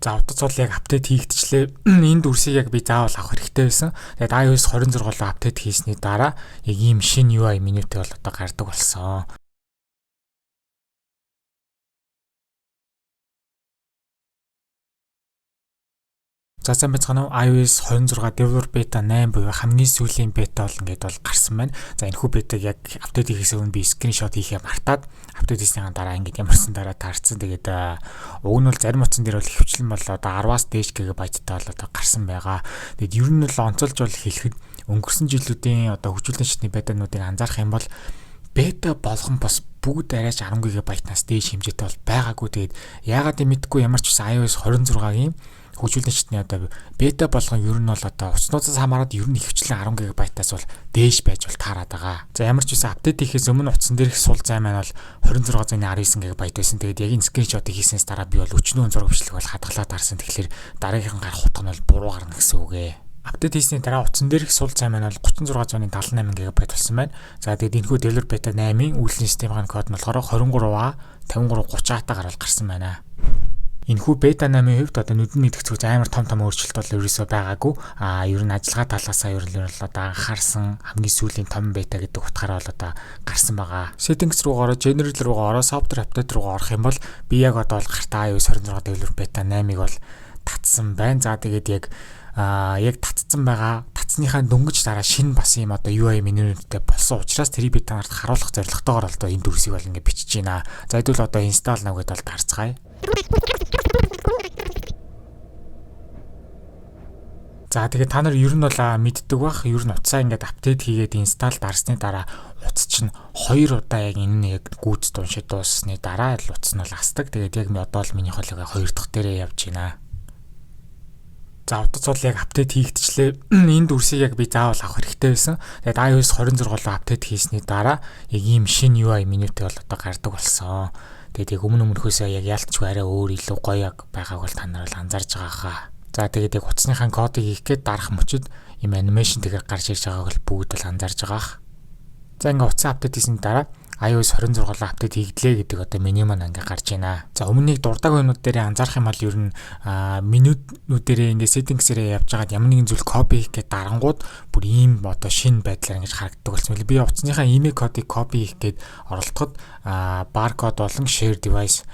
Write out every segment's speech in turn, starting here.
За, утас бол яг update хийгдчихлээ. Энэ дүрсийг яг би заавал авах хэрэгтэй байсан. Тэгээд iOS 26 руу update хийсний дараа яг ийм шинэ UI менютэй бол одоо гардаг болсон. За, сайн байцгаана уу? iOS 26 Developer Beta 8 буюу хамгийн сүүлийн бета бол ингээд бол гарсан байна. За, энэхүү бетаг яг update хийхээс өмнө би screenshot хийхээ мартаад update хийснийхаа дараа ингээд ямарсан дараа таарсан. Тэгээд уг нь бол зарим утсан дээр бол ихэвчлэн бол одоо 10-аас дээш гигабайттай бол одоо гарсан байгаа. Тэгээд ер нь бол онцолж бол хэлэхэд өнгөрсөн жилүүдийн одоо хөгжүүлэн шатны бетануудыг анзаарах юм бол бета болгон бас бүгд арайч 10 гигабайтнаас дээш хэмжээтэй бол байгаагүй. Тэгээд яагаад юм мэдэхгүй, ямар ч гэсэн iOS 26-гийн хөгжүүлэн шатны одоо бета болгон ер нь бол одоо утаснуудаас хамаарат ер нь ихэвчлэн 10 ГБ-аас бол дээш байж бол таарад байгаа. За, ямар ч байсан update хийхээс өмнө утсан дээрх сул зай маань бол 26.19 ГБ байсан. Тэгээд яг энэ screenshot хийснээс дараа би бол өчнөө зураг бичлэг бол хадгалаад харсан. Тэгэхээр дараагийнхан гарах утга нь бол буруу гарна гэсэн үг ээ. Update хийсний дараа утсан дээрх сул зай маань бол 36.78 ГБ болсон байна. За, тэгээд энэхүү Developer Beta 8-ын үйлдлийн системийн код нь болохоор 23A 5330 А-таагаар бол гарсан байна. Энэхүү бета 8-ын хувьд одоо нүдэн мэдэх зүг амар том том өөрчлөлт бол ерөөсөө байгаагүй. А ер нь ажиллагаа талаасаа ер нь бол одоо анхаарсан хамгийн сүүлийн том бета гэдэг утгаараа бол одоо гарсан байгаа. Settings руу ороод, General руу ороод, Software Update руу орох юм бол би яг одоо бол гартаа iOS 26 Developer Beta 8-ыг бол татсан байна. За, тэгээд яг татцсан байгаа. Татсныхаа дөнгөж дараа шинэ бас юм одоо UI менютэй болсон учраас тэрийг би та нарт харуулах зорилготойгоор одоо энэ дүрсийг бол ингэ бичиж байна. За, хэдүүл одоо install now гэдээ бол дарцгаая. За, тэгээд та нар ер нь бол мэддэг бах. Ер нь утсаа ингээд update хийгээд install дарсны дараа утас чинь хоёр удаа яг энэ нь яг гүйцэд уншид дууссаны дараа л утас нь бол асдаг. Тэгээд яг одоо л миний холыг хоёр дахь дээрээ явж байна. За, утас бол яг update хийгдчихлээ. Энэ дүрсийг яг би заавал авах хэрэгтэй байсан. Тэгээд iOS 26 руу update хийсний дараа яг ийм шинэ UI менютэй бол одоо гардаг болсон. Тэгээд яг өмнөхөөсөө яг яалтчгүй арай өөр, илүү гоё яг байгааг бол та нар бол анзаарч байгаа хаа. За, тэгээд яг утасныхаа кодыг хийх гээд дарах мөчид ийм animation тэгэхээр гарч ирж байгааг бол бүгд бол анзаарч байгаа. За, ингээ утсан update хийсний дараа iOS 26 руу update хийгдлээ гэдэг одоо меню маань ингээ гарч байна. За, өмнө нэг дурдаг юмнууд дээр анзаарах юм бол ер нь менюнүүдэрээ ингээ settings-ээрээ явж байгаад ямар нэгэн зүйл copy хийх гээд дарангууд бүр ийм одоо шинэ байдлаар ингэж харагддаг болсон. Би утасныхаа IMEI кодыг copy хийх гээд оролдоход barcode болон share device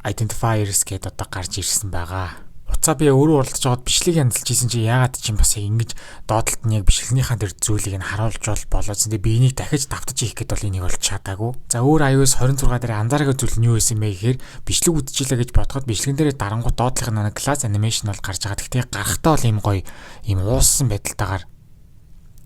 identifiers гэдээ одоо гарч ирсэн байгаа. Уцаа би өөрөө уралдаж байгаад бичлэг янзалж исэн чи яагаад чинь бас яг ингэж доотлолт нь яг бичлэгнийхаа тэр зүйлийг нь харуулж бол болоодсэн. Тэгээ би энийг дахиж давтаж хийх гээд бол энийг бол чадаагүй. За, өөр iOS 26 дээр анзаараагүй зүйл нь юу байсан бэ гэхээр бичлэг үзчихлээ гэж бодоход бичлэгэн дээрээ дарангуут доотлох нь glass animation бол гарч байгаа. Гэхдээ гарахтаа бол ийм гоё ийм ууссан байдалтайгаар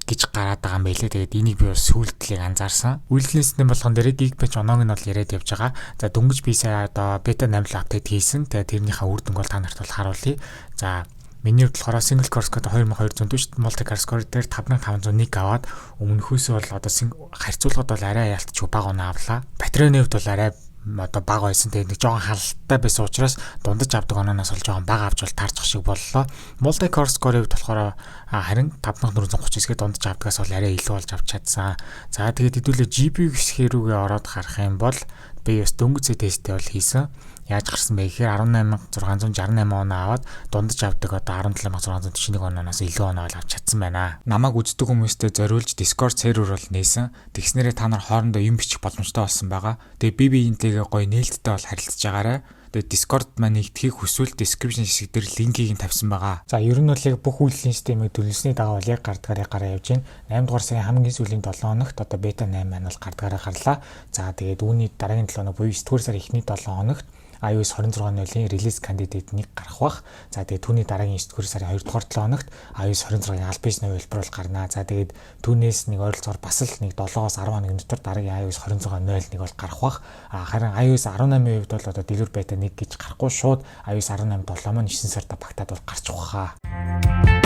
гэж гараад байгаа юм байлээ. Тэгээд энийг би бас сүүлдлийг анзаарсан. Үйлдлийн систем болгон дээр Geekbench оноог нь бол яриад явж байгаа. За, дөнгөж би сая одоо бета 8 л update хийсэн. Тэгээд тэрнийхээ үр дүнг бол та нарт бол харуулъя. За, миний хувьд болохоор single core score 2240, multi core score дээр 5501 аваад өмнөхөөс бол одоо харьцуулахад бол арай ялтчгүй бага оноо авлаа. Батарейны хувьд бол арай одоо бага байсан. Тэгээд нэг жоохон халалтай байсан учраас дундаж авдаг ононоос бол жоохон бага авч бол таарчих шиг боллоо. Multi core score-ийн хувьд болохоор харин 5439-гээ дундаж авдгаас бол арай илүү болж авч чадсан. За, тэгээд хэдүүлээ GPU хэсгээр рүүгээ ороод харах юм бол би бас дөнгөж тесттэй бол хийсэн. Яаж гарсан бэ гэхээр 18668 оноо аваад дундаж авдаг одоо 17641 ононоос илүү оноо авч чадсан байна. Намайг үздэг хүмүүстээ зориулж Discord сервер бол нээсэн. Тэгснээрээ та нар хоорондоо юм бичих боломжтой болсон байгаа. Тэгээ би биентэйгээ гоё нээлттэй бол харилцаж байгаарай. Тэгээд Discord маань нэгдэхийг хүсвэл description хэсэг дээр линкийг нь тавьсан байгаа. За, ер нь бол яг бүх үйлдлийн системийг төлөвлөсний дагуу бол яг гардгаараа гараа явж байна. 8 дугаар сарын хамгийн сүүлийн 7 хоногт одоо бета 8 маань бол гардгаараа гарлаа. За, тэгээд үүний дараагийн 7 хоног буюу 9 дугаар сарын эхний 7 хоногт iOS 26.0-ын release candidate 1 гарах бах. За, тэгээд түүний дараагийн 9 дугаар сарын 2 дугаар 7 хоногт iOS 26-ын аль биесны хувилбар бол гарнаа. За, тэгээд түүнээс нэг ойролцоогоор бас л нэг 7-оос 10 хоногийн дотор дараагийн iOS 26.01 бол гарах бах. А харин iOS 18-ийн хувьд бол одоо Developer Beta 1 гэж гарахгүй, шууд iOS 18.7 маань 9 сарда багтаад бол гарчих баха.